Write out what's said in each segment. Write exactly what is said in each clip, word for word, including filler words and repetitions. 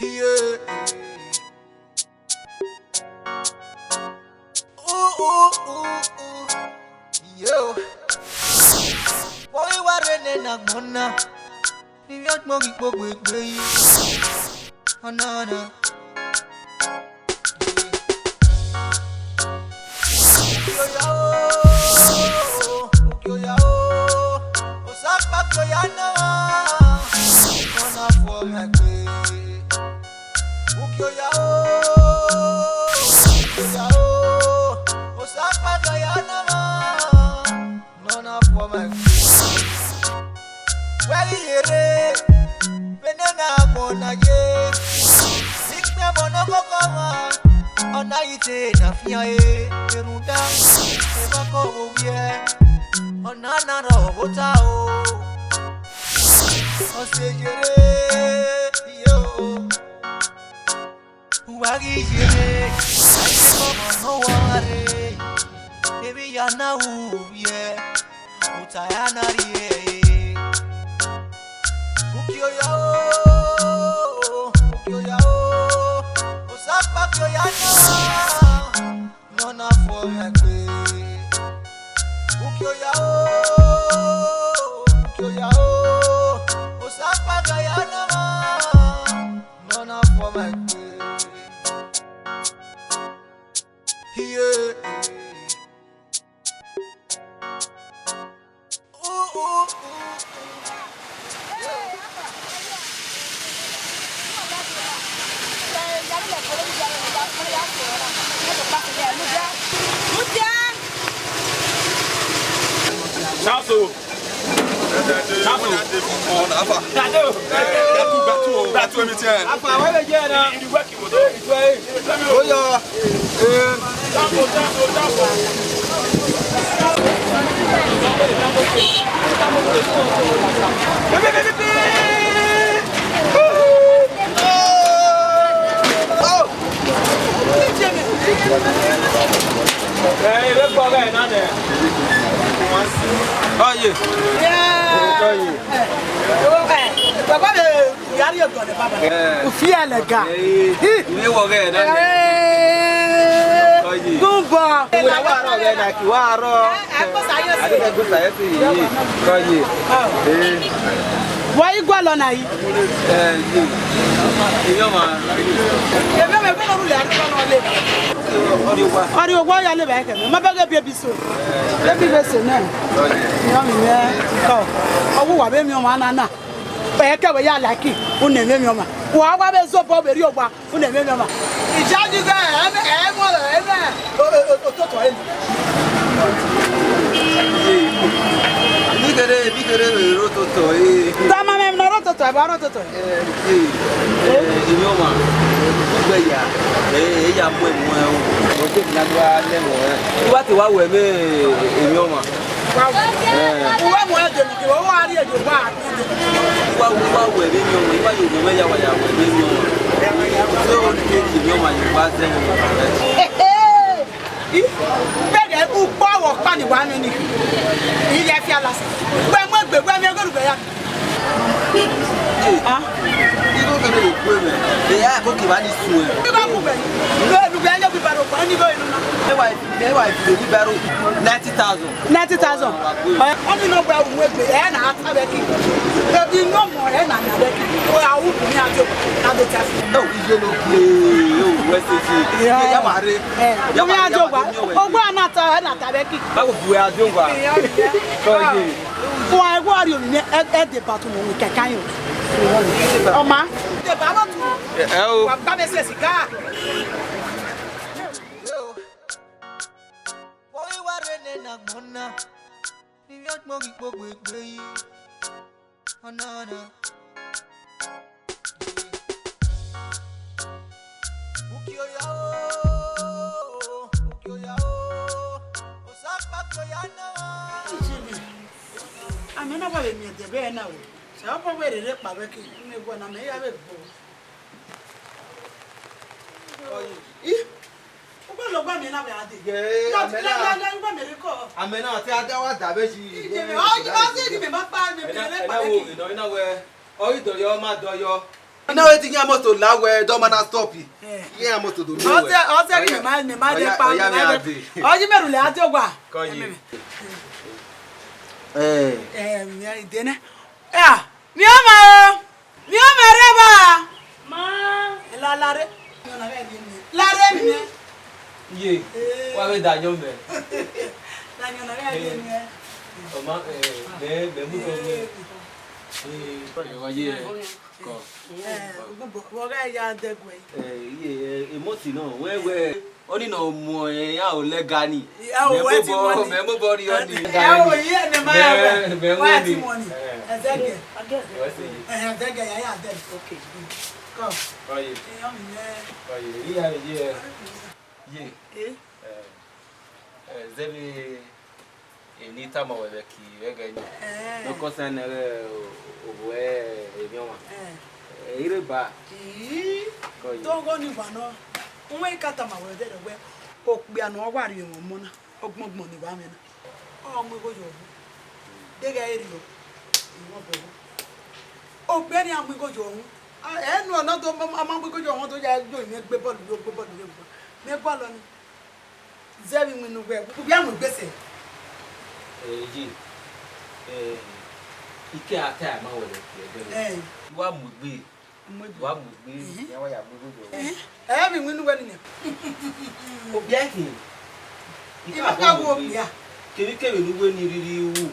Yeah. Ooh, ooh, ooh, ooh. Yeah. Vbọ i wa rre nene agbọn na, ne I vbe ọgbọn ghi kpogbe egbe yi. Ọna, ọna. Ukioya o, ukioya o, Osakpa ukioya na, ọna fo mwẹ gbe. Ukioya o, ukioya o, Osakpa ukioya na, ọna fo mwẹ gbe. Wẹ ghi yerre, vbene na gbọn na ye. Ikpẹmọ ne ọ kọkọ mwa, ọ na ghi te ne a fian ẹre, rhunmwuda evba kọ vbe owiẹ, ọna na rhọ vbe ota o. Ọ sẹ yerre, iyo. Uwa ghi yerre, a i te kọmọ ne ọ wa rre, emwi hia na ru vbiẹ, ota hia na rhie ẹre. Ukioya o, ukioya o, Osakpa ukioya na, ne ọna fo mwẹ gbe. Ukioya o, ukioya o, Osakpa ukioya na, ne ọna fo mwẹ gbe. Yeah. Ooh, ooh, ooh, ooh. Chaso. Chaso. Ọna, afa. Dado. Gbatu, gbatu, o. Gbatu, emi tiẹ. Afa, wẹ vbe je na. Oya. Eh. Eh, ebe kpọ ghẹ na nẹ. Ọye. Ọye. Eh. Ufie ẹlẹga. Eh. Ivbi wọ ghẹ na nẹ. Eh. Ọye. Gumbo. Wa rọ ghẹ na ki wa rọ. Ẹ, ẹ, kó sayọ sí. Adé kó sayọ sí yìí. Kọ yìí. Ee. Wọ i gualọ na yi. Ẹ, yìí. Èmi ọmọ. Èmi ọmọ, èmi ọmọ rẹ, àdúgbò náà lè. Ọrẹ owa ya lè bá ẹkẹ mi. Má bẹ́ẹ̀ gẹ́ bí ebi so. Ebi bẹ́ẹ̀ so náà. Èmi ọmọ mi yẹn. Kọ. Ọwọ́ wà bẹ́ẹ̀ mi ọmọ àná náà. Ẹ kẹwẹ́ ya like. Ó nà èmi ọmọ. Wà á wá bẹ́ẹ̀ zọ bọ́ bẹ̀rẹ̀ ọgbà. Une mẹ mẹ ma. Ija ji gẹ, ẹ mẹ, ẹ mọ, ẹ mẹ, o, o, o, ototọ ẹ. Bi kere, bi kere, ro ototọ ẹ. Tama mẹ, mẹ na ro ototọ ẹ, ba ro ototọ ẹ. Ẹ, ẹ, ẹ, ẹ, ẹ, ọmọ, ugbe ya, ẹ, ẹ, ya mu ẹmu ẹ o. Ọtẹ mi na do a lẹ mọ ẹ. Wa te wa wẹ mẹ, ẹ, ẹ, ọmọ. Wa wẹ. Ẹ. Uwa mu ẹ dẹ, uwa wa ri ẹ dẹ, uwa. Wa, wa wẹ vbe emwi ọmọ, wa ye ovbi mwẹ ya, wa ya wẹ vbe emwi ọmọ. Zẹ ọni ke ye emwi ọmọ, ye wa zẹ vbe ọmọ rẹ. Bẹgẹ ukpọ vbe ọkpa ni wa mwẹ ni, I ya fian lasa. Wẹ mu egbe, wẹ mu egbe, wẹ ya. Ee, ah, igho kẹmẹ ye kue mwẹ. Ẹ ya ko ke ba ni suẹn. Igho ku wẹ. Igho, igho ya ye bi ba ro pa ni igho inu na. Ẹ wa, ẹ wa, ẹ wa bi ba ro ninety thousand. Ninety thousand. Ọni nọ gbe unu egbe, ẹ na ta vbe ki. Ebi nọ mọ, ẹ na na vbe ki. O ya wu ni a do, a do ta fi. Ẹ o, iye no gbe, o wẹ se fi. Iye ya ma re. Ẹ, ya ma re, ya ma re. Ogba na ta, ẹ na ta vbe ki. Báwo bu ẹ adé wa? Ìyá mi. Kọ ye. Wa ẹ wa ri omi ẹ, ẹ de ba tu mo wi kẹkẹ yo. Ọma. De ba ro tu. Ẹ o. Wa gba mẹ se sika. Vbọ i wa rre nene agbọn na, ne I vbe ọgbọn ghi kpogbe egbe yi. Ọna, ọna. Ukioya o, ukioya o, Osakpa ukioya na. Amẹ na wa vbe miẹn ẹdẹ ẹre na o. Sẹ ọkọ wẹ rere kpa vbe ke, ne wẹ na mẹ ya vbe gbo. Ih, u gbe logba mẹ na vbe a dee. Ye, amẹ na, na, na, na, u gbe mẹ rre kọ. Amẹ na, te a da wa da vbe yi. Ije mẹ, ọ, ọ, ọ, si ni mẹ ma kpa, mẹ, mẹ rre kpa vbe ke. Ẹ na wẹ, ọ ghi dọyọ, ọ ma dọyọ. I know wetin, iran must to la wẹ, dọmọ na stop. Eh. Iran must to do Ọ sẹ, ọ sẹ ghi mẹ ma, mẹ ma de Oya, pa, oya, mẹ ma de. Ọ yi mẹ rule a de wa. Kọ yi. Eh. Eh, mi ide nẹ. Eh, mi ọmọ o. Mi ọmọ rẹ ba. Ma. La, la re. La re mi nẹ. Ye. Eh. Wa vbe da yọ mẹ. Da yọ na re mi nẹ. Ọma, eh, mẹ, mẹ mu dọ mẹ. Eh, wa ye. Kọ. Eh, ugbugbo, vbe ọ gha ya dẹguẹ? Eh, iye, eh, emoti nọ, wẹ, wẹ, ọni nọ mu, eh, ya o lẹga ni. Ya o, Mẹ wẹ ti mobọ, mọ ni. Mẹ mobọ rhie ọni. Eh, o, iye, ne ma ya wẹ. Mẹ, mẹ Wẹ wẹ ti ni. Mọ ni. Eh. Ẹzẹgẹ. Wẹ se ye. Eh, ẹzẹgẹ, ya, ya, dẹ. Okay. Kọ. Kọ ye. Iye, ọni nẹ. Kọ ye. Iya ye. Ye. Eh. Eh, eh, zẹvbe Eni tama wẹ vbe ẹki vbe ẹghẹ nii. Eh. Ne ọ kọsa nẹ vbe ovbi emwi ọmwa. Eh. Eh, I rre ba. Ii. Kọ ye. Te ọghọ ni wa nọ. Uwẹ I ka tama wẹ dẹdẹ wẹ, okpia ne ọ wa rhie mwẹ ọmọ na, ọgbọngbọn ni wa mwẹ na. Ọ mu igho ye ọvbu. Deghẹ I rriọ, I mwẹ obọ ọvbu. Okpia ni a mu igho ye ọvbu. A, ẹ nu ọ na do, a ma mu igho ye ọvbu, do ya yo mwẹ gbe bọọlu, yo gbe bọọlu, yo gbe. Mẹ gualọ ni. Zẹ vbe iwinna uwẹ, u vbe a mu egbe sẹ? Eh, ye, eh, I ke a ta ma wẹ vbe ẹdẹ. Eh. I wa mu egbe, Mu egbe. I wa mu egbe, Mhm. I wa ya mu egbe. Eh, ẹ vbe iwinna uwẹ nene. Okpia khin. I I ka ma ka wo wo egbe. Okpia. Kevbe kevbe ne uwẹ ni rhirhi ru,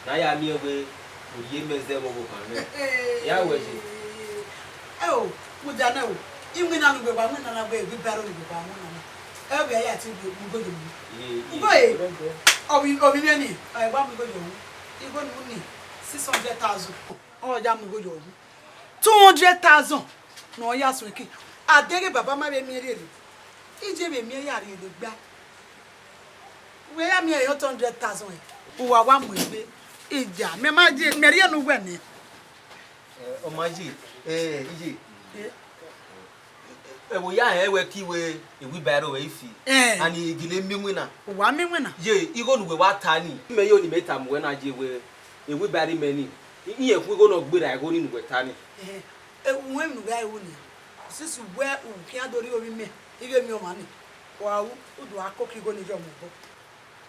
ne a ya miẹn wẹ, u rhie mẹ zẹ vbe ọvbokhan mwẹ. Eh. Ya wẹ ye. Ẹ o, mudia nẹ o, iwinna ne uwẹ wa winna na, wẹ egbe baro ne uwẹ wa winna na. Ẹ wẹ ya ti mu igho ye mu. Ye, ye. Igho ye. Ovbi, ovbi mwẹ ni, ọ wa mu igho ye ọvbu. Igho ne u ni, six hundred thousand. Ọ ya mu igho ye ọvbu. Two hundred thousand ne ọ ya suẹn eke. A deghẹ baba ma vbe miẹn rhiere, I je vbe miẹn ya rrie egbe gba. Wẹ ya miẹn eight hundred thousand, uwa wa mu egbe. Iya, mẹ ma je, mẹ rhie ne uwẹ nẹ. Eh, ọ ma ye, eh, iye. Eh. Ẹvbo ya rẹn wẹ ke I wẹ wheelbarrow wẹ I fi. Eh. And I gele miẹn iwinna. Uwa miẹn iwinna. Ye, igho ne uwẹ wa ta ni. Mẹ yo ne imẹ tama uwẹ na ye wẹ, wheelbarrow mẹ ni. I, irẹn khu igho ne ọ gberra igho ni ne uwẹ ta ni. Eh, eh, uwẹ ne uwẹ ru ni. Sisi wẹ u khian do rhie ovbi mẹ, I vbe miẹn ọmwa ni. Wa ru, u do a koko igho ni ye ọmọ obọ.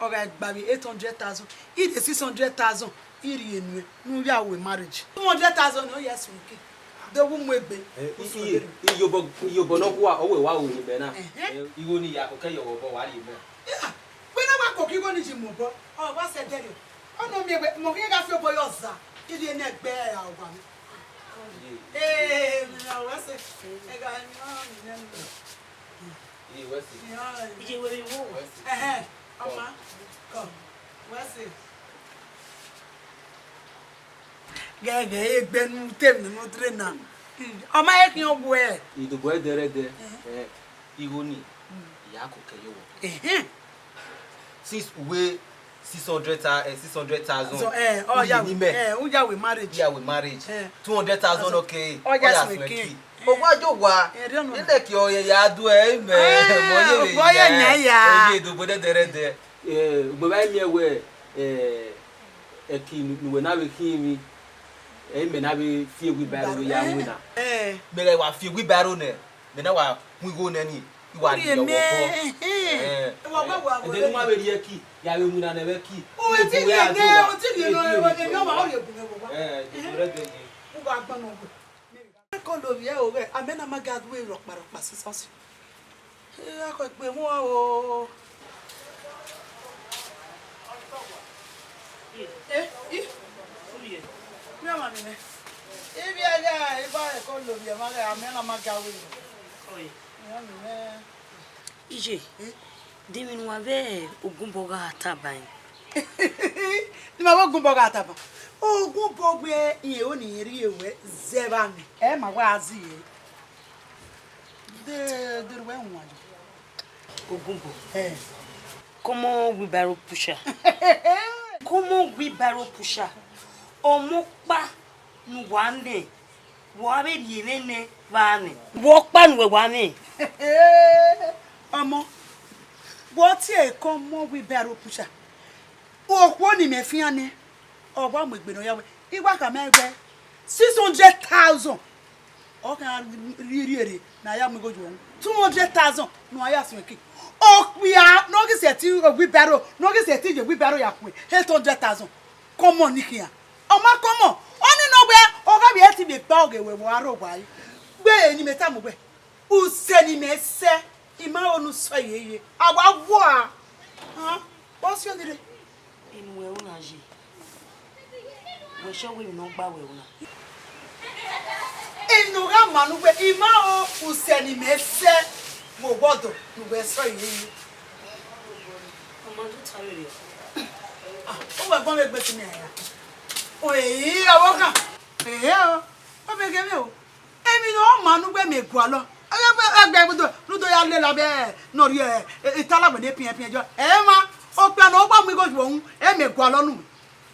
Ọ gha gba vbe eight hundred thousand, I rhie six hundred thousand, I rhie nuẹn, ne u ya ru marriage. Two hundred thousand ne ọ ya suẹn eke, de vbe u mu egbe, Eh, u suẹn iye, egbe. Iyobọ, iyobọ nọkhua, ọ wẹ wa ru ni mẹ na. Ẹhẹn. Eh, igho ni ya koko ye ọmọ obọ, wa rhie mẹ. Ya, wẹ na wa koko igho ni ye ọmọ obọ, ọ wa sẹ dẹrriọ. Ọ nọ miẹn wẹ, mọ khian gha fi obọ ye ọza, I rhie ne ẹgbẹ ọgua mwẹ. Iye. Eh, mi na wẹ sẹ, ẹ gha ni ọ ni nẹ. Iye, wẹ sẹ. Iye, wẹ vbe wo. Wẹ sẹ. Ẹhẹn, ọma, kọ, wẹ sẹ. Gẹgẹ egbe ne u te emwi ne u dre na. Ọ ma he khian wẹ. Idobọ ẹdẹrẹdẹ, eh, igho ni, I ya koko ye wọ. Ehẹn. Since uwe six hundred tha-, eh, six hundred thousand, So, eh, ọ u ya ye ni wẹ, mẹ. Eh, u ya wẹ marriage. Ya wẹ marriage. Eh. Two hundred thousand, okay. Ọ ya Ọ ya suẹn suẹn eke. Eke. Owa jo wa. Eh, rhie ọnu. Ile ki ọ ye ya du ẹ, mẹ. Eh, Mọ ye vbe ọ ye ya. Nya ya. Eye do gbẹdẹdẹrẹdẹ. Eh, ugbẹn vbe miẹn wẹ, eh, ẹki ne uwẹ na vbe khian emwi, ẹ i mẹ na vbe fi wheelbarrow ya winna. Eh. Mẹ gha wa fi wheelbarrow nẹ, mẹ na wa mu igho nẹ ni, I wa Ọ rhie rhie mẹ, ọmọ obọ. Ẹhẹn. Eh. Ẹ wa gba wa Ẹdẹ ne wẹrẹ. Wa vbe rhie ẹki, ya vbe winna nẹ vbe ẹki. O, ẹ ti rhie nẹ, o ti rhie nẹ, o rhie nẹ, ọ ma, ọ rhie bu nẹ, wa. Eh, ẹdẹ rẹ dẹ ye. U gha gbọn nọ wẹ. Eko lovbiẹ o ghẹ, amẹ na ma ga ru erọkpa rọkpa sisọsi. Ẹ gha kọ egbe mu o. Eh, i. Uvie. Mi ọmọ mi nẹ. Ivie ya, iba eko lovbiẹ ma ghẹ, amẹ na ma ga ru erọ. Oi. Mi ọmọ mi nẹ. Iye, de emwi ne uwa vbe Ogunbọ gha taba ẹn? Ne ima vbe Ogunbọ gha taba. Ogunbọ wẹ irẹn ro ne irẹn rhie ruẹ zẹ vbe amẹ, ẹ ma wa zẹ irẹn. De, de ruẹ wan yo. Ogunbọ. Eh. Come on, wheelbarrow pusher. Come on, wheelbarrow pusher. Ọmọ ọkpa ne uwa nẹ, wa vbe rhie mwẹ nẹ vbe amẹ. Wẹ ọkpa ne uwẹ wa mwẹ. Ọmọ, wẹ ọ tie come on, wheelbarrow pusher. Okhuo ne imẹ fian nẹ, ọ wa mu egbe ne ọ ya wẹ. I wa khama ẹn wẹ, six hundred thousand. ọ khian rhie rhie rre ne a ya mu igho ye uwẹ. Two hundred thousand ne uwa ya suẹn ke. Okpia ne ọ ghi sẹtin wheelbarrow, ne ọ ghi sẹtin ye wheelbarrow ya kue, eight hundred thousand. Kọmọ ni khian. Ọ ma kọmọ. Ọni nọ wẹ, ọ gha vbe ẹtin vbe ba ọghe wẹ, vbe a rre owa ẹre. Gbe eni mẹ tama wẹ. Usẹ ne imẹ sẹ, I ma ho ne u sẹ yeye. A wa wua. Hàn, ọ si ọni rre. Inu wẹ ru na ye? Wẹ sẹ wẹ emwi ne ọ gba wẹ ru na? Inu gha ma ne uwẹ, I ma ho usẹ ne imẹ sẹ vbe owa ọdọ ne uwẹ sẹ yeye. Ọ ma do ta rere. Ah, uwẹ gbọn vbe egbe si mẹ ya. Oi, ọvbokhan. Ehe o, ọ vbe ghe mwẹ o. Emwi ne ọ ma ne uwẹ mẹ gualọ. Ẹgbẹ, ẹgbẹ, ẹgbẹ do, ne u do ya lele abẹ ne ọ rhie, e, e, itala wẹ ne piẹnpiẹn jọ. Ẹ ma, okpia ne ọ gba mu igho ye uwẹ, ẹ mẹ gualọ nu.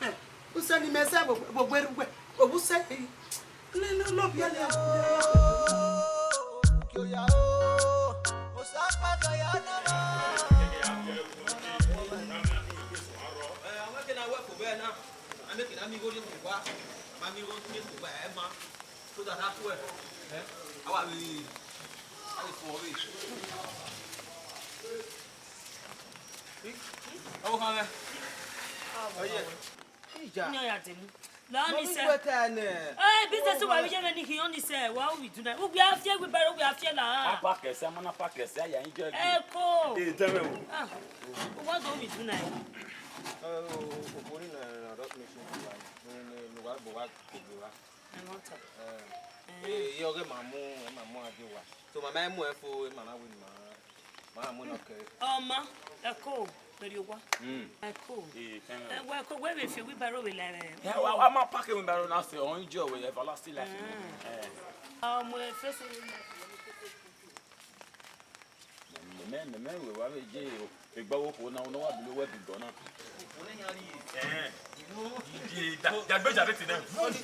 Ẹ, usẹ ne imẹ sẹ vbe, vbe ogbe rre uwẹ, ovbi usẹ. Ne, ne, ne ọ biẹ lẹ. So that that's where, eh, I will for it. Ọvbokhan mwẹ. Ọ ye. Ija. Ni ọ ya demu. La ni sẹ. Wẹ ta nẹ. Eh, business wa vbe ye vbe ni khian ni sẹ, wa u vbe duna. U gbe a fiẹ, wheelbarrow u gbe a fiẹ la. A park ẹsẹ, a ma na park ẹsẹ, a ya enjoy. Eko. Eh, dẹmwẹ o. Ah, u wa do vbe duna. Eh, o, o, o, ni na, na, dot me so. Ni, ni, ni wa, bo wa, bo wa. Ẹmwata. Eh, eh, ọghe ma mu, ma mu a die owa. So, ma ma mu ẹn fo, ma na win ma. Ma mu nọ kẹ. Ọ ma, ẹko, vbe rrie owa. Mm. Ẹko. Eh, thank you. Eh, wẹ ẹko, wẹ vbe fi wheelbarrow vbe la ẹre. Eh, wa, wa ma park wheelbarrow na sẹ, ọ enjoy wẹ everlasting life. Mm. Eh. Ọ mu ẹn fesi. Mẹ, mẹ, mẹ, mẹ, wẹ wa vbe je o. Egbe ọvbokhan na, ne ọ wa bilo wẹ bibọ na. Ẹhẹn. Dagbe ja vbe te nẹ. Oni,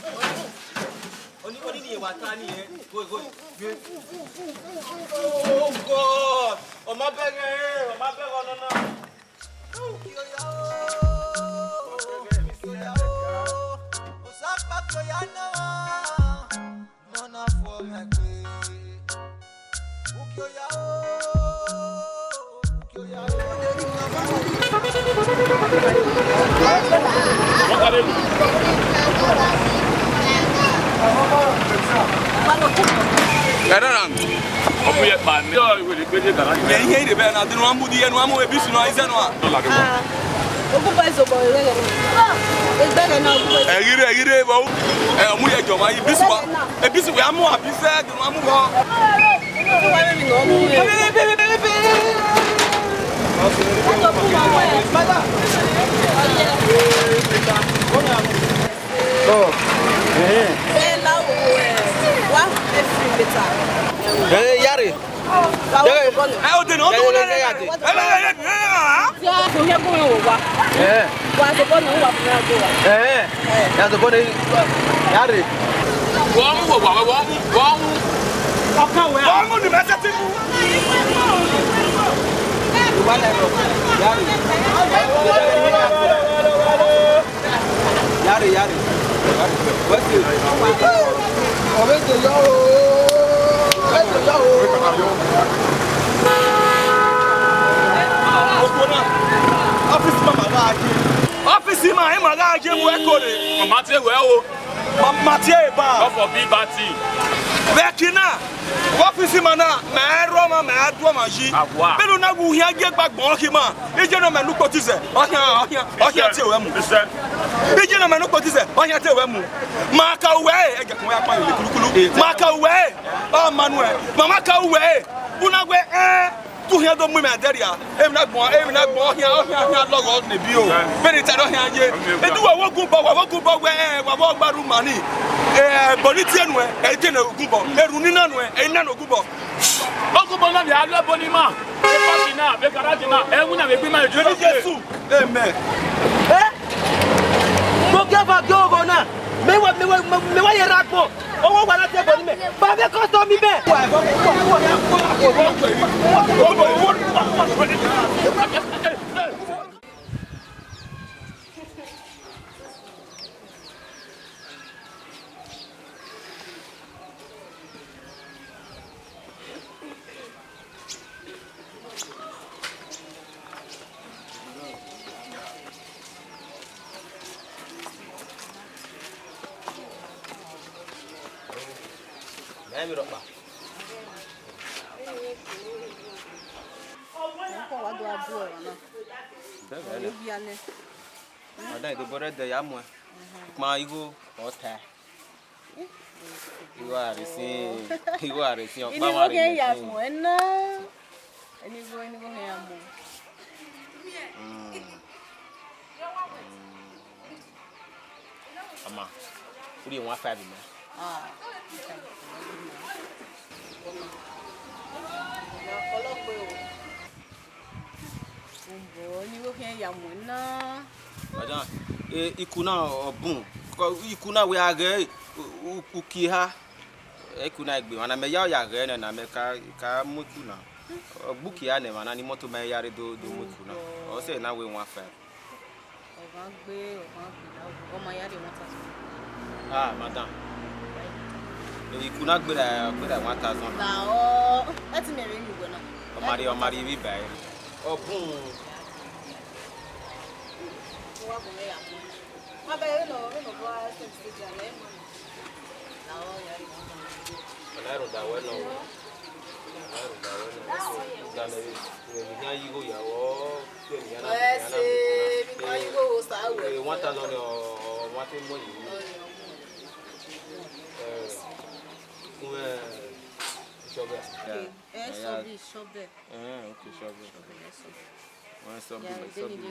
oni, oni ni wa ta ni ẹ. Go, go. Oh God. Ọ ma bẹghe, ọ ma bẹghe ọnọna. Ẹrẹ ra. Ọ bu ye kpa ne. Yọ iwele gbe de gara. Yẹ ihe ire bẹ na, dinu amu di ye nu amu ebisi nọ, ize nọ a. Ogunbo ẹzobọ ẹgbẹghẹ na. Ẹgbẹghẹ na ogunbo. Ẹghire, ẹghire vbọ. Ẹ, ọmu ye jọ ma, ebisi wa. Ebisi wa mu abisẹ, dinu amu vbọ. Ẹ, yare. Ẹ, o de nọ, o de nọ, ya de. Ẹ, ẹ, ẹ, ẹ, ẹ, ẹ, ẹ. Ẹ, ya zobọ ne, yare. Wọ mu, wọ, wọ, wọ mu, wọ mu. Ọkan wẹ. Wọ mu ni mẹ sẹtin mu. Yare. Yare, yare. Wẹ se. Ọ vbe de yọ o. Ọ vbe de yọ o. Okhuo na, ọfisi ima ma gha ye. Ọfisi ima, ima gha ye mu ẹko re. Ọ ma tie wẹ o. Ma, ma tie eba. God forbid bad thing. Vbe ẹki na, vbe ọfisi ima na, mẹ i rre ọmwa, mẹ i du ọmwa yi. Awa. Vbene u na wu uhian ye gba gbọn ọkhe ima, iye ne ọ mẹ ne ukpotizẹ, ọ khian, ọ khian, ọ khian tie ruẹ mu. Listen. Iye ne ọ mẹ ne ukpotizẹ, ọ khian tie ruẹ mu. Ma ka ruẹ, ẹghẹ kan ya kpa yọ kulukulu. Ma ka ruẹ, ọ ma nuẹ. Ma ma ka ruẹ, u na wẹ, ẹn. Te u khian do mu imẹ ẹdẹrria, emwi na gbọn, emwi na gbọn, ọ khian, ọ khian, ọ khian lọghọ ne bi o. Vbene I ta nọ khian ye. Edu wa vbe ogunbọ, wa vbe ogunbọ wẹ, ẹ, wa vbe ọgba ru mani. Ẹ, ẹbọ ni tie nuẹ, ẹ i tie ne ogunbọ. Erhunmwu ni na nuẹ, ẹ i na ne ogunbọ. Ogunbọ na vbe a lu ẹbọ ni ma. Vbe paki na, vbe garaji na, ẹ winna vbe egbe ima Jesu. Jesu. Amen. Eh? Mo gie ọba gie oghọ na. Mẹ wa, mẹ wa, mẹ wa ye rre agbọn. Owo wa na te bọ ni mẹ. Ba vbe kọsọ mi mẹ. Ẹ vbe rhọkpa. Ọkọ wa do a du ọmwa na. Bẹghe nẹ. Ọ bia nẹ. Ọ dan idobo rẹ ẹdẹ ya muẹn. Ukpan igho ọ tae. Igho a rre sin, igho a rre sin, ọkpa wa rre ya sin. Eni igho khe ya muẹn na. Eni igho, eni igho khe ya muẹn. Mm. Ọma, u rhie one five mẹ. Ah, ọkpọlọkpọ o. Mbọ, eni igho khian ya muẹn na. Madam, eh, iku na ọ bun. Kọ, iku na wẹ a ghẹ, u, u, uki eha. Iku na egbe emwa na, mẹ ya ya ghẹ nẹ na, mẹ ka, ka mu iku na. Ọ gbe uki eha nẹ emwa na, ni motor ma ya rre do, do mu iku na. Ọ sẹ na wẹ one five. Ọmwa gbe, ọmwa gbe, ọmwa ya rhie one thousand. Ah, madam. Iku na gberra, gberra one thousand. Na ọ, ẹ ti mẹ rhie inu wẹ na. Ọ ma rhie, ọ ma rhie vbe iba ẹre. Ọ bun. Wa gun ya. Ma bẹ rẹ nọ, rẹ nọ bọ a sẹ ti ja lẹ mọ. Na ọ ya rhie one thousand. Ọ na rhunmwuda wẹ nọ. Ọ na rhunmwuda wẹ nọ. Ọga mẹ vbe, vbe iyan ye igho ya, ọ, vbe iyan na, Ẹ iyan na se, vbe iyan na. Iyan ye igho sa wẹ. Eh, one thousand ọ, ọ, wa te mu yi. Ọ, ọ, ọ. Eh, kun, eh, Shọbẹ. Okay. Eh, Shọbẹ, Shọbẹ. Eh, okay, Shọbẹ. Shọbẹ, eh, Shọbẹ. Wọ́n sọ bí, ya, wọ́n sọ bí.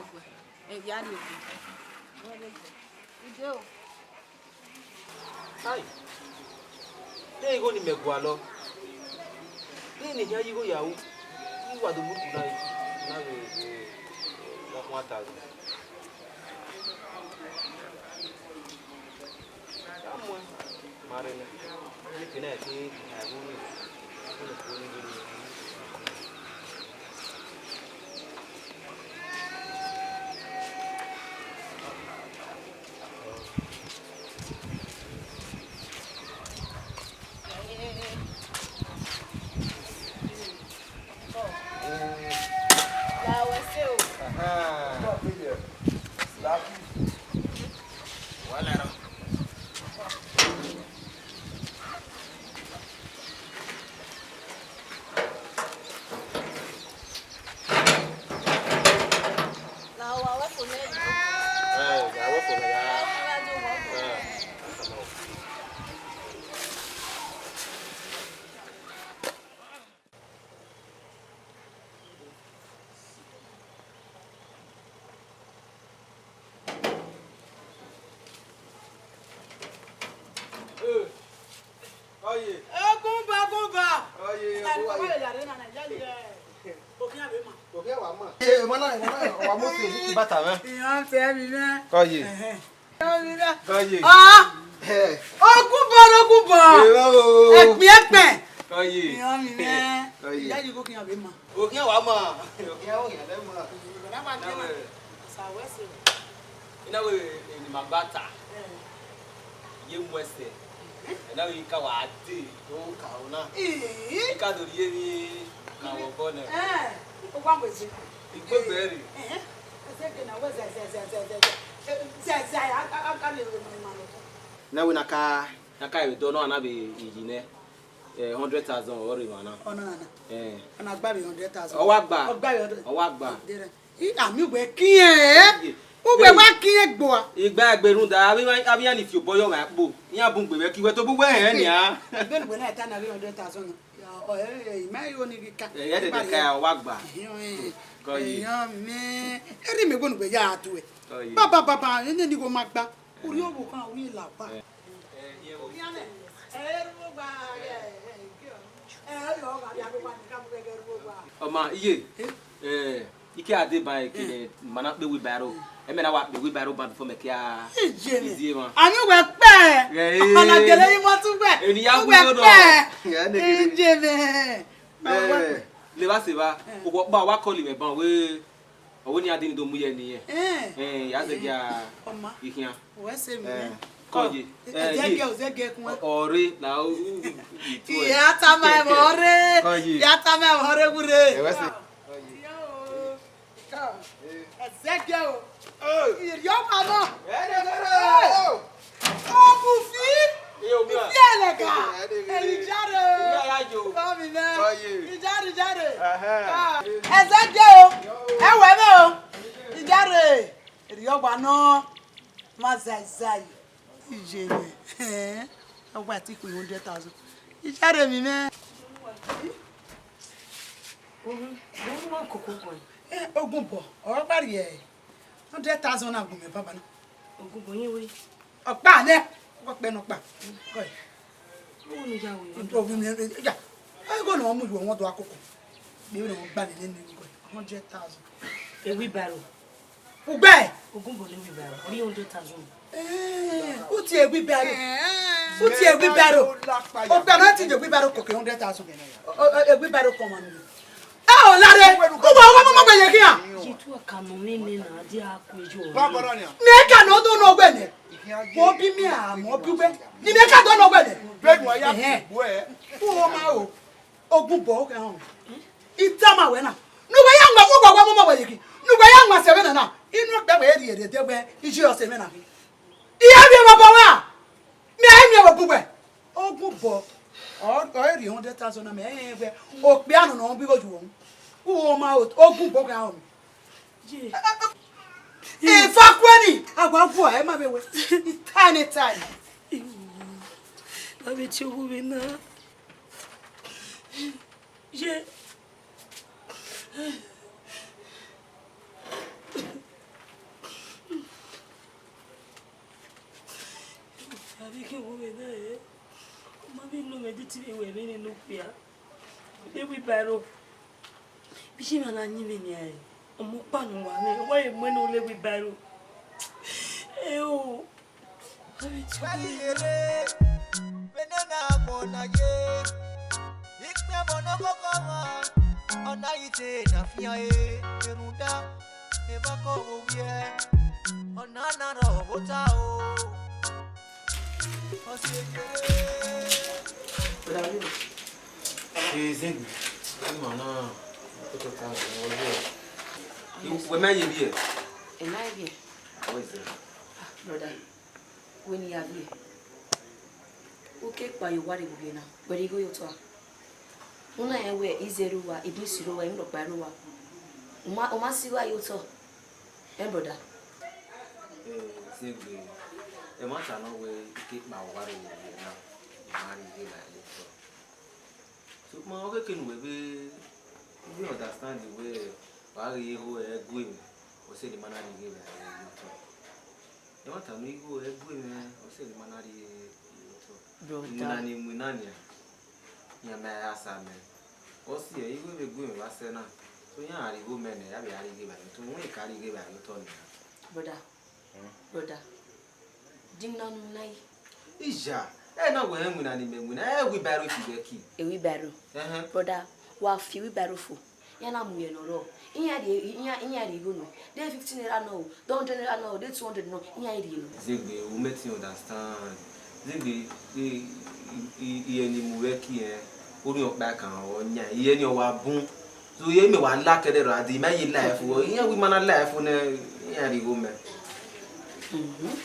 Ẹ, ya ni egbe. Ide o. Ai. De igho ni mẹ gualọ. De ne iyan ye igho ya ru. I wa do mu iku na, na vbe, vbe, one thousand. Ka muẹn, ma rre nẹ. Eke na ke, a ru ni. Ọye. Ogunba, Ogunba. Ọye, Ogunba. Okhian vbe ma. Okhian wa ma. Ee, emwa na, emwa na, wa mo se ni bata mwẹ. Iran tẹ mi nẹ. Ọye. Iran mi nẹ. Ọye. Ah! Ogunba, Ogunba. Ẹkpẹn, ẹkpẹn. Ọye. Iran mi nẹ. Ọye. Ìyá yìí kò kí n àbí ma. Okhian wa ma. Okhian, okhian lẹ ma. Ina wẹ eni ma gba ta. Ye mu ẹsẹ. Ina wẹ ka wa de. O ka ona. Ika do ye ni ka wọ bọ nẹ. Eh, o wa mu ẹsẹ. Igbe bẹrẹ. Eh, ẹsẹ ke na wẹ zẹ, zẹ, zẹ, zẹ, zẹ. Zẹ, zẹ, a, a, a, ka le ma, ma lo. Na wẹ na ka, na ka ẹvbo dọ nọ, a na vbe iyi nẹ. Eh, hundred thousand ọ rre emwa na. Ọna na. Eh. Ọna gba vbe hundred thousand. Ọ wa gba. Ọ gba vbe hundred. Ọ wa gba. Dere. I, ami wẹ kiẹn, eh? Ye. Uwẹ wa kiẹn gbua. Igba egbe rhunmwuda, avbe iran, avbe iran ni fi obọ yọ mwẹ akpo. Iran bun gbe mwẹ ki wẹ tobọ uwẹ hẹn nian. Ebe ne uwẹ na ta na vbe hundred thousand. Ya, ọ, eh, eh, ima yo ni ghi ka. Eh, ya dede ka ya, ọ wa gba. Eyan, eh. Kọ ye. Eyan mẹ. Eri mẹ wẹ ne uwẹ ya tu ẹ. Kọ ye. Ba, ba, ba, ba, ene ni wo ma gba. Urhi ọvbokhan, urhi la gba. Eh. Ọma iye, eh, ike a deba ẹre kene ma na kpe wheelbarrow. Ẹmẹ na wa kpe wheelbarrow ban before mẹ kia. Ije ni. Izi emwa. Ami wẹ kpẹ. Eh. Ọna gele yi mọ tun gbẹ. Eni ya wu yo nọ. Ije ni. Eh, le wa se va. Eh. Owa kpa wa call mwẹ ban we. Ọ wẹ ne iran de ni do mu ye ne irẹn. Eh. Eh, ya zẹ gia. Ọma. Ikhian. Wẹ se mi. Eh. Kọ ye. Eh, ẹzẹgẹ, ye. Ẹzẹgẹ kun. Ọ, ọre la o, u, u, u, itu ẹ. Iya tama ẹmwẹ ọre. Kọ ye. Iya tama ẹmwẹ ọre wure. Ẹ wẹ se. Kọ ye. Ẹzẹgẹ o. Eh. Iri ọma nọ. Ẹ dẹ gẹrẹ. Ọ bu fi. Iye omi a. Fi ẹlẹga. Ẹ dẹ gẹrẹ. Ẹyin jare. Mami mẹ. Ijare, ijare. Ẹzẹ je o. Ẹ wẹ vbe o. Ijare. Erriọ ọgba nọ. Ma zẹ zẹ. Iye mwẹ. Ọgba ti khin hundred thousand. Ijare mi mẹ. Ohun, ohun wa koko kọ. Ogun bọ, ọ gba rhie hundred thousand na gu mẹ baba na. Ogun bọ yin we. Ọkpa nẹ, ọkpa nọ kpa. Kọ. Owunu ya we. Ogun mi ya. Ego na mu yo won do akoko. Mi no gba ni ni ni go. Hundred thousand. E wheelbarrow. Ugbẹ. Ogun bọ ni wheelbarrow. Three hundred thousand. Eh, uti e wheelbarrow. Uti e wheelbarrow. Ọkpa na ti je wheelbarrow koko hundred thousand. O, o, e wheelbarrow kọ ma ni. Ẹ o lare, uwa wa mama gbe ye khian. Jitu aka nọ mwẹ nẹ na, dia ku eyo. Mẹ ka nọ do nọ wẹ nẹ. Mo bi mi a, mo bi wẹ. Ni mẹ ka do nọ wẹ nẹ. Bẹẹni wa ya bu ẹ. Uwa ma o. Ogun bọ, okay, họn. Itama wẹ na. Ne uwa ya nwa, uwa wa mama wẹ ye khi. Ne uwa ya nwa sẹ vbe na na. Inu ọkpẹ wẹ rhie rhie de wẹ, iji ọse mwẹ na. Iya vbe baba wa. Mẹ a miẹn vbe ogun wẹ. Ogun bọ. Ọ, ọ rhie hundred thousand na mẹ, ẹ, wẹ. Okpia nọ nọ bi gho ju wọn. Uwa ma o, ogun bọ kha wọn. Ye. Efa kuẹni, a wa vuọ ẹ ma vbe wẹ. Tiny, tiny. Ba vbe tie ohu vbe na. Ye. Avbe ikẹn wo vbe na ẹ, ọ ma vbe nọ mwẹ de te vbe wẹ vbene ne okpia. Ewheelbarrow. Bishimẹ na yin vbe nian ẹ, ọmọ ọkpa ne uwa mwẹ, ọ wa ye muẹn ne ọ le ewheelbarrow. Eo. Avbe ikẹn wo vbe na. Wẹ ghi rre, vbene na gbọn na ye. Ikpia ọmọ ne ọ koko ọmwa, ọ na ghi te na fian e, rhunmwuda evba ke ọ vbe ovbiẹ, ọ na na rhọ vbe ota o. Ọ si ye. Brother Leo. Ee, Zengbe, ima na, o to ta na, ọ ye. Wẹ ma ye vbiẹ? Ẹ ma ye vbiẹ. Ọ ye zẹ. Ah, brother. Wẹ ne I ya vbiẹ, u ke kpa ye owa rre vbe ovbiẹ na, wẹ rhie igho ye otọ a? U na rẹn wẹ I zẹ rre uwa, I bun isi rre uwa, I rhunmwuda ọkpa rre uwa. U ma, u ma si igho a ye otọ, ẹ brother? Eh, Zengbe, ẹmwata nọ wẹ I ke kpa owa rre vbe ovbiẹ na, I ma rhie igho ra ye otọ. Sokpan ọ khẹke ne uwẹ vbe, vbe understand wẹ wa ghi igho ẹre gu mwẹ, ọ sẹ ne I ma na rhie igho ra ye otọ. Ẹmwata ne igho ẹre gu mwẹ, ọ sẹ ne I ma na rhie ye otọ. Brother. Iwinna ni winna nian, iran ma ya sa mẹ. Ọ si ẹre igho vbe gu mwẹ vbe asẹ na, so iran gha rhie igho mẹ nẹ, a vbe a rhie igho ra ye otọ, wẹ I ka rhie igho ra ye otọ nian. Brother, brother, dinna nu na yi. Ija, ẹ na wẹ rẹn winna ni mẹ winna, ẹ wheelbarrow fi vbe ẹki. E wheelbarrow. Ẹhẹn. Brother, wa fi wheelbarrow fo. Iran na mu ye ne ọ rrọọ. Iran rhie, iran, iran rhie igho nọ. De fifty naira nọ o, de hundred naira nọ o, de two hundred nọ, iran rhie nọ. Zengbe, u mẹ te understand. Zengbe, i, i, i, iye ni mu vbe ẹki ẹn, orhiọn ọkpa kan ọ yan, iye ni ọ wa bun. So, iye mẹ wa la kẹdẹ rọ, a di ma ye life o. Iran wi ma na life o nẹ, iran rhie igho mẹ. Mhm.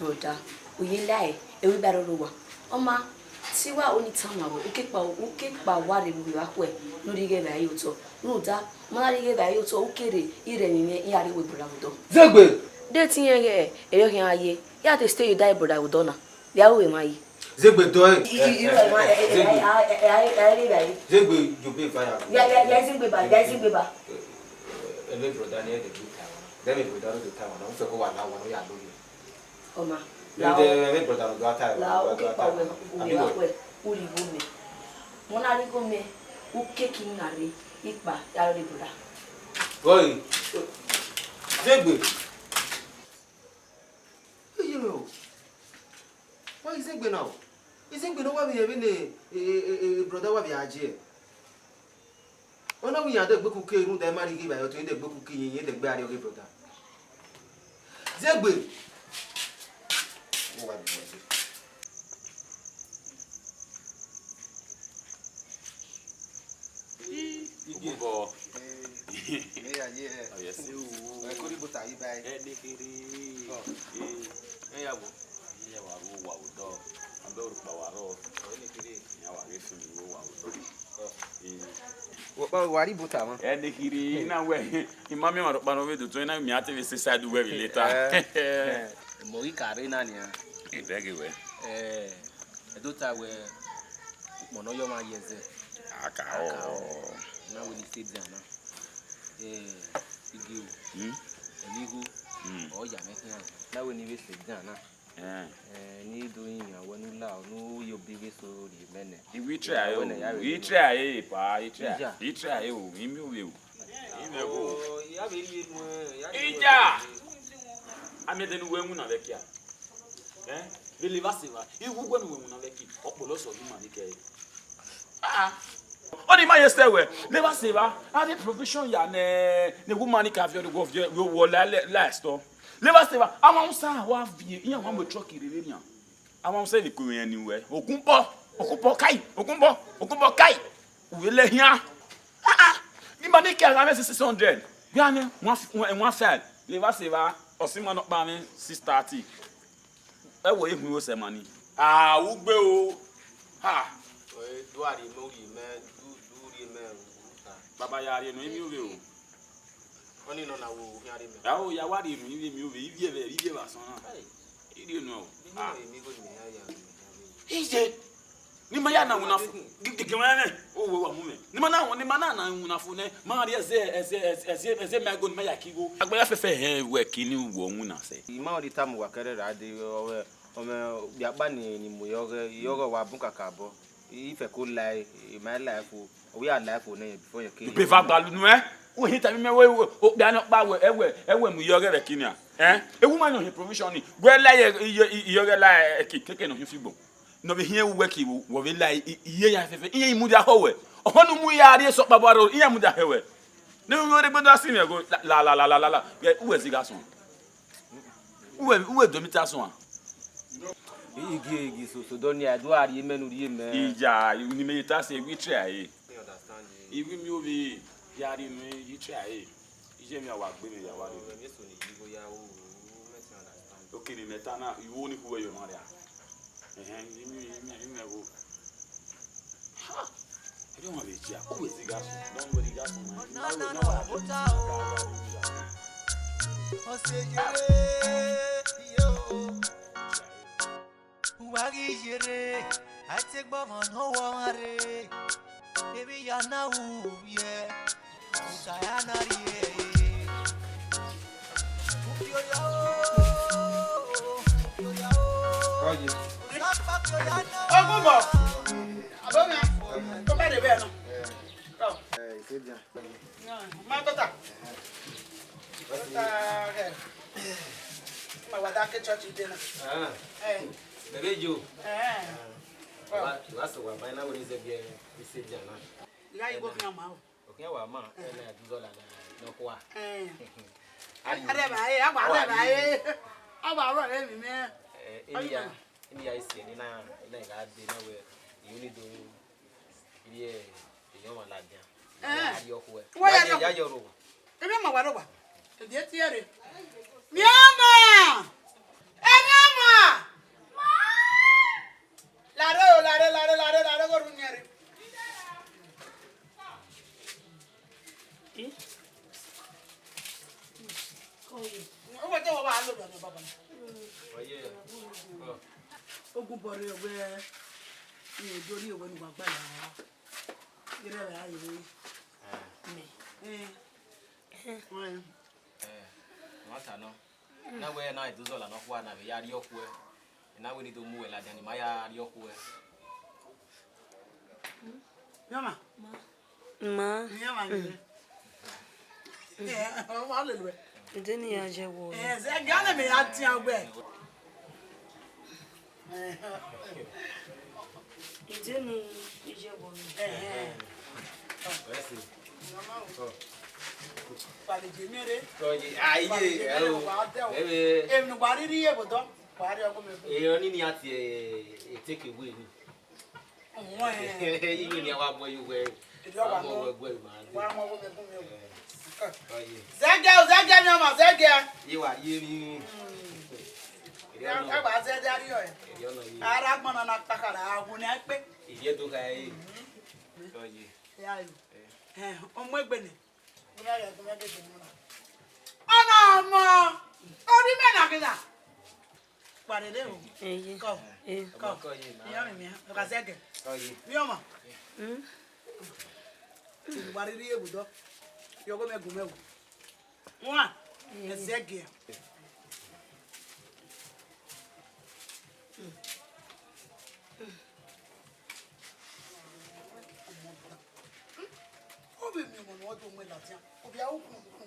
Brother, u ye la ẹ, e wheelbarrow rre uwa. Ọ ma, si wa oni tama wẹ, u ke kpa, u ke kpa owa rre vbe ovbiẹ vbe akhuẹ, ne u rhie igho ra ye otọ. Rhunmwuda, ma na rhie igho ra ye otọ, u ke rre, I rre emwi mwẹ, I ya rhie wẹ brother vbe odọ. Zengbe! De te iran ghẹ, erriọ khian ye, ya te stay ye da brother vbe odọ na. Vbe a ru emwa yi. Zengbe dọ ẹ. I, i, i, Zengbe. Zengbe, you be fire. Ya, ya, ya, Zengbe ba, ya, Zengbe ba. Ẹ, ẹ, ẹ, ẹ, brother ni ẹ dẹ gbe ta wa. Dẹ mi brother no de ta wa na, u fẹ ko wa la wa no ya lo ye. Ọma. Ẹ dẹ, ẹ, ẹ, brother no do ata wa. La o ke pa wẹ, u mi wa wẹ, u rhie igho mẹ. Mo na rhie igho mẹ, u keke na rre, ikpa, ya rre brother. Oi. Zengbe. Eye o. Wa Izegbe na o. Izegbe ne ọ wa vbe rẹn vbene, e, e, e, e, brother wa vbe a je. Ọ na wẹ iran dẹgbe kuke rhunmwuda ma rhie ighe vbe ayọtọ, dẹgbe kuke iyẹn, dẹgbe arriọghẹ brother. Izegbe. Ọ wa vbe rẹn. Ogunbọ. Mẹ ya ye ẹ. Ọ yes. Ẹ ko ni bota yi ba ẹ. Ẹ de kere. Ọ. Ẹ, ẹ ya wo. Ẹ ya wa ru owa odọ. Abẹ orukpa wa rọ. Ọ ni kere. Ẹ ya wa ghe fimi ru owa odọ. Ọkpa wa rhie ibota mwa. Ẹdẹ kherhe, I na wẹ, I ma miẹn ọmwa rhọkpa ne ọ vbe do tuẹn, I na miẹn a te vbe sẹ side uwẹ vbe later. Eh, eh, mọ ghi ka rre na nian. I beg you, wẹ. Eh, Ẹdota wẹ, ukpọn ne ọ yọ ọmwa ye ẹzẹ. A ka ọ. Na wẹ ne I sẹ edian na. Eh, Ige o. Hmm? Emwi igho. Hmm. Ọ ya mwẹ khian. Na wẹ ne I vbe sẹ edian na. Eh. Eh, ne I do rinmwian wẹ ne u la, ne u ye obọ vbe eso rhie mẹ nẹ. I wi try o, wẹ nẹ ya vbe I try e, pa, I try, Ija. I try o, I miẹn ovbi o. I miẹn o. Oh, ya vbe rhie nuẹn, ya rhie nuẹn. Ija! A miẹn ẹdẹ ne uwẹ winna vbe ẹkia. Eh? Vbe levba sẹ evba, I wu uwẹ ne uwẹ winna vbe ẹki, ọkpọlọ sẹ ọdọ ima ni kẹ. Ah, ah. Ọni ma ye sẹ wẹ, levba sẹ evba, a rhie provision ya nẹ, ne woman ni ka viọ, wọ viọ, wọ la, la, la store. Levba sẹ evba, a ma usa wa viẹ, iran wa mu truck rere nian. A ma usa vbe ko rẹn ni wẹ. Okunbọ, Okunbọ kai, Okunbọ, Okunbọ kai. Uwẹ lẹ hian. Ah, ah. Ni ma ni ke a gha mwẹ six hundred. Wẹ a nẹ, one, one five. Levba sẹ evba, ọ sẹ ima nọkpa mwẹ six thirty. Ẹ wo, e hu ro sẹ ma ni. Ah, ugbe o. Ha. Ẹ, do a rhie mẹ, u rhie mẹ, du, du rhie mẹ, u ta. Baba ya rhie nọ, emi ovbe o. Ọni nọ na wo khian rhie mẹ. Ya o, ya wa rhie nọ, emi ovbe, ivie vbe, ivie vbe asọn na. Hey. I rhie nọ o. Emi na, emi go ni mẹ ya ya, mẹ ya rhie. Iye. Ni ma ya na wuna fo. Gege ma nẹ. O wo wa mu mẹ. Ni ma na, ni ma na na wuna fo nẹ. Ma rhie ẹzẹ, ẹzẹ, ẹzẹ, ẹzẹ, ẹzẹ ma go ni ma ya ki gho. Agbada fẹfẹ hẹ wẹ kini wọ wuna sẹ. I ma ọre tama uwa kẹrẹ ra dee, ọ, ọ, ọ, okpia kpa ni, ni mu yọ ghẹ, yọ ghẹ wa bun kaka bọ. I fẹ ko lae, I ma lae fo. Ọ ya lae fo nẹ before yẹn ke. Ebe va gbalu nuẹn. Wẹ hin tama mẹ wẹ, wẹ, okpia nọkpa wẹ, ẹwẹ, ẹwẹ mu yọ ghẹ vbe kini a. Eh? Ewu ma nọ hin provision ni. Wẹ la ye, ye, ye, ye ghẹ la, eh, ke, keke nọ hin figbo. Nọ vbe hin uwẹ ke wo, wọ vbe la, i, i, iye ya fẹfẹ, iye i mudia họ wẹ. Ọhọ ne u mu ya rhie sọ kpabọ aro, iye mudia hẹ wẹ. Ne u vbe regbe da si mwẹ go, la, la, la. Wẹ, uwẹ zigha sọn. Uwẹ, uwẹ do mi ta suan. Igi, igi, so, so, dọ nia, do a rhie mẹ ne u rhie mẹ. Iya, ni mẹ ye ta sẹ, we try e. I understand e. Iwi mi ovbe, ya rhie mẹ, ye try e. Iye mi a wa gbe mẹ ya wa rhie. Ọmọ mi eso ni yi igho ya o, mẹ ti understand. Okay, ni mẹ ta na, iwo ni khuẹ yọ ma ria. Ẹhẹn, imi, imi, imi ẹvbo. Ha! Ẹdẹ ọmwa vbe jia, u wẹ zigha sunu, ne ọ wẹ zigha sunu, ma, ma wẹ ne ọ wa. Ọse yere, yo. Uwa ghi yere, a te gbe ọmwa ne ọ wọ ọmwa rre. Emwi ya na ru yẹ, usa ya na rrie. Oye. Ogunbọ. Abo mẹ. Ko bẹrẹ vbe nọ. Eh, ise dia. Ma tota. Tota, eh. Ma wa da ke church ide na. Ah. Eh. Bebe jo. Eh. Wa, wa so wa ba na wo ni ze bie ise dia na. Ya yi go fi ama o. Okhian wa ma, ẹ na du zọla na, nọ kua. Eh. Arẹba e, agba arẹba e. Agba arẹba e mi mẹ. Eh, eni ya, eni ya isi eni na, eni ga de na wẹ, you need to, iye, iye ọmwa ladian. Eh. Ya yọ khuẹ. Wẹ ya yọ. Ya yọ ro. Emi ma wa ro wa. Edi eti ere. Mi ama. Emi ama. Lare o, lare, lare, lare, lare, gho rhunmwuda rre. Uwẹ te wa wa lo dọdọ baba. Oye. Ogunbọ rre wẹ, ne do rhie wẹ ne uwa gba ya. Gẹrẹ ra ye. Mẹ. Eh. Eh. Nwata nọ. Na wẹ na edu zọla nọ khuẹ na vbe ya rrie ọkhuẹ. Na wẹ ne I do mu wẹ ladian, ne ima ya rrie ọkhuẹ. Yọmwa. Ma. Yọmwa ye. Eh, ọ wa lele wẹ. Ide ne I ya ye wọ. Eh, zẹ gẹ ne mẹ ya tian wẹ. Ide ne I ye wọ. Eh. Pale je miẹn re. Oye, ah, iye, hello. Ebe. Emwi ne uwa rhirhi ye vbe odọ, uwa rhie ọghe mẹ. Erhan ni ni a tie, eh, take away ni. Ọmọ ẹ. Iye ni a wa bu ẹre ye uwẹ. Erriọ wa mọ. Wa mọ wẹ gu ẹre ma. Wa mọ wẹ gu mẹ. Eh. Oye. Zẹgẹ o, zẹgẹ ni ọmọ, zẹgẹ. Ye wa ye ni. Hmm. Erriọ nọ. Ẹ wa zẹ dia rriọ ẹ. Erriọ nọ ye. Ara gbọna na kpakhara, a wu ne a kpe. Iye do kha e. Hmm. Oye. Ya yo. Eh. Ọ mu egbe nẹ. Ọ na ọmọ, ọ rhie imẹ na ghe na. Kparere o. Eye. Kọ. Eh. Kọ. Ọmọ kọ ye, ma. Iya mi mia, ọ ka zẹgẹ. Kọ ye. Mi ọmọ. Mm. Wa rhirhi ye vbe odọ. Yọ ọgọ mẹ gu mẹ wo. Wan. Eh. Ẹzẹgẹ. Ọ vbe miẹn ọmọ ne ọ do mu ladian, ọ vbe a ru ukhu ukhu.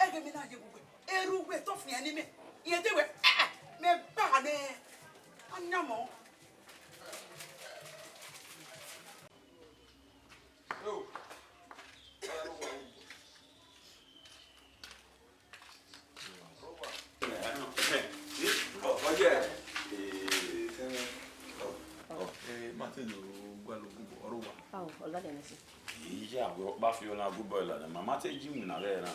Ẹghẹ mẹ na ye vbe uwẹ, erha uwẹ te ọ fian ne imẹ. Irẹn te wẹ, eh, eh, mẹ gba nẹ. A yan mọ. Ọ, ọ, ọ, eh, Martin, u gualọ ogunbo, ọ rre owa. Ao, ọ ladian nẹ sẹ. Iya, wẹ ọkpa fi ọna ogunbo ladian, ma ma te ji winna vbe na.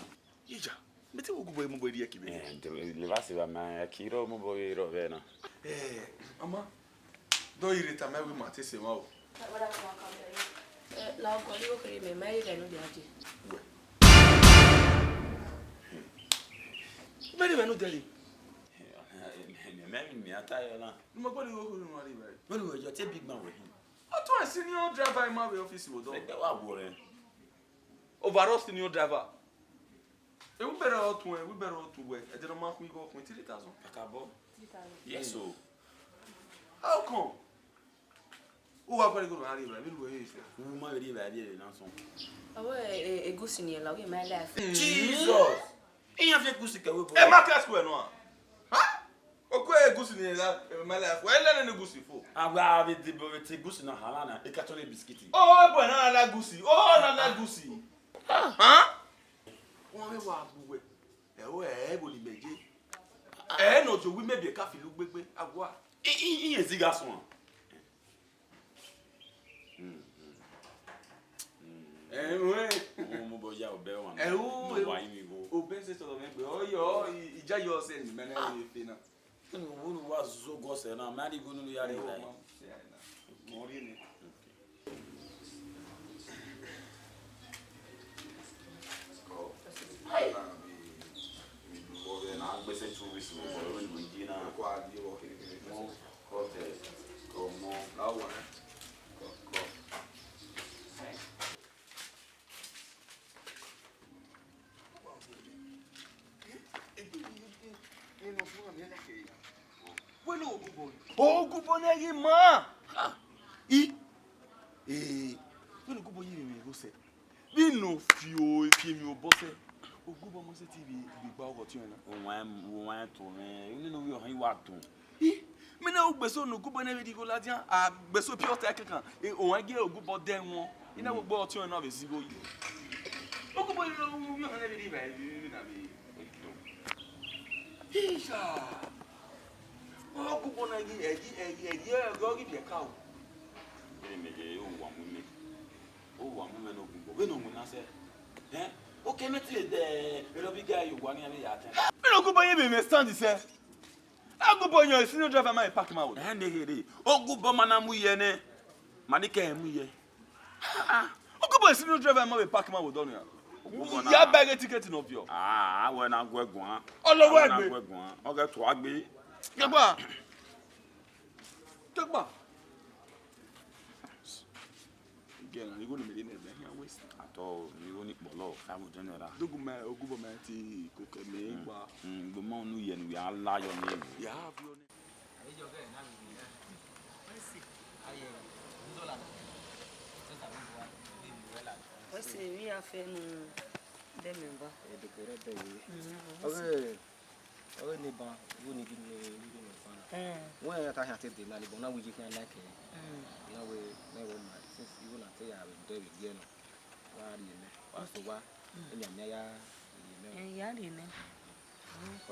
Iya, mẹ te wẹ ogunbo mobọ rhie ẹki vbe. Eh, de, levba sẹ evba ma ẹki rrọọ mobọ vbe rrọọ vbe na. Eh, ama, dọ ire tama wẹ ma te sẹ emwa o. Eh, la ọgua, ne igho kherhe mẹ, ma i gha ne u dia je. Wẹ. Mẹ ne mẹ ne u dẹre. Mẹ, mẹ, mẹ, mẹ a ta yọ na. Ne u ma gbọdọ igho kherhe ne u ma rhie evbare. Vbene uwẹ yọ te big man wẹ hin. Ọ tọn senior driver ima vbe office vbe odọ. Ẹgbẹ wa gbuọrẹ. Overall senior driver. E wheelbarrow ọ tuẹn, wheelbarrow ọ tu wẹ, ẹdẹ ne ọ ma khuan igho khuan three thousand. Kakabọ. Yes o. How come? U wa gualọ igho ne u gha rhie evbare, vbene uwẹ he sẹ. U ma vbe rhie evbare vbe na sọn. Avbe, eh, egusi ni la, ọ ghi ma life. Jesus! Iran fi egusi kẹ wẹ bo. E ma kẹ school ẹnua. Ha? Oku egusi ni la, eh, ma life. Wẹ lẹ nene egusi fo. Avbe, avbe debo vbe te egusi na hala na, e ka tọn ne bisikiti. Oh, boy na la egusi. Oh, na la egusi. Ha? Wọn vbe wa gbe uwẹ. Ẹ o, ẹ, ẹ, vbo ni mẹ ye? Ẹ, nọ jọ wi mẹ biẹ ka filo ugbegbe, a wa. I, i, iran zigha suẹn. Mm, mm. Mm. Ẹ, wẹ. Mo, mo bọ ya obẹ wan. Ẹ, o, mo wa yin mi gho. Obẹ se sọrọ mẹ gbe. Ọ yọ, i, i ja yọ sẹ ni, mẹ na ye fe na. Kí ni wo ni wa zo gọ sẹ na? Mẹ a ni gho nunu ya rre la. Mo rí ni. Wẹ ne ogunbo ne ghi ma. I. Ee. Wẹ ne ogunbo ye mwẹ gho sẹ. Vbene ọ fi o, fi emwi obọ sẹ. Ogunbo ma sẹtin vbe, vbe gba ọghọ ọtiọnrẹn na. Owan, owan to mwẹ. Unu ne ovbi ọhan i wa dun. I, mẹ na ugbeso ne ogunbo nẹ vbe rhie igho ladian, a gbeso pure water kankan, e, ohan gie ogunbo dẹ wọn. I na wo gbe ọtiọnrẹn na vbe zẹ igho yi. Ogunbo rhie igho, ovbi ọhan nẹ vbe rhie evbare, vbe, vbe na vbe. Iya! Ogunbo na ghi, ẹgi, ẹgi, ẹgi, ẹgi ọ ghi biẹ ka o. Vbene mẹ ye owa mu mẹ. Owa mu mẹ ne ogunbo. Vbene ọ winna sẹ. Ẹn? Okẹ mẹ te de, erha ovbi ga ye owa ni a vbe ya tẹn. Vbene ogunbo ye vbe mwẹ stand sẹ. Ogunbo yan senior driver ma vbe park ma wo. Ẹn, ne ghe re. Ogunbo ma na mu ye nẹ. Ma ni kẹ mu ye. Ah, ah. Ogunbo senior driver ma vbe park ma wo dọ nia. Ogunbo na. Ya ba ghe ticket nọ viọ. Ah, wẹ na gu ẹ guan. Ọlọwọ egbe. Wẹ na gu ẹ guan. Ọ ghe tua gbe. Kegba. Kegba. Igẹ na, igho ne mẹ rhie nẹ, mẹ khian waste. Atọ, igho ni kpọlọ, five hundred naira. Dogu mẹ, ogunbo mẹ ti koko mẹ gba. Mm, gbọmọ unu ye ne u ya la yọ ni. Ya viọ nẹ. Wẹ se emwi ya fẹ ne u dẹ mẹ ba. Edekere dẹ ye. Mm, wẹ se. Ọghe, ọghe ne ban, igho ni ghi ne, igho ne ban. Mm. Wẹ ya ta khian te de na, ni ban na wi ye khian like. Mm. Na wẹ, na wẹ ma, since igho na te ya vbe dẹ vbe giẹ nọ. Wa rhie nẹ, wa so wa, emianmian ya rhie nẹ. Ẹ ya rhie nẹ. Ọ.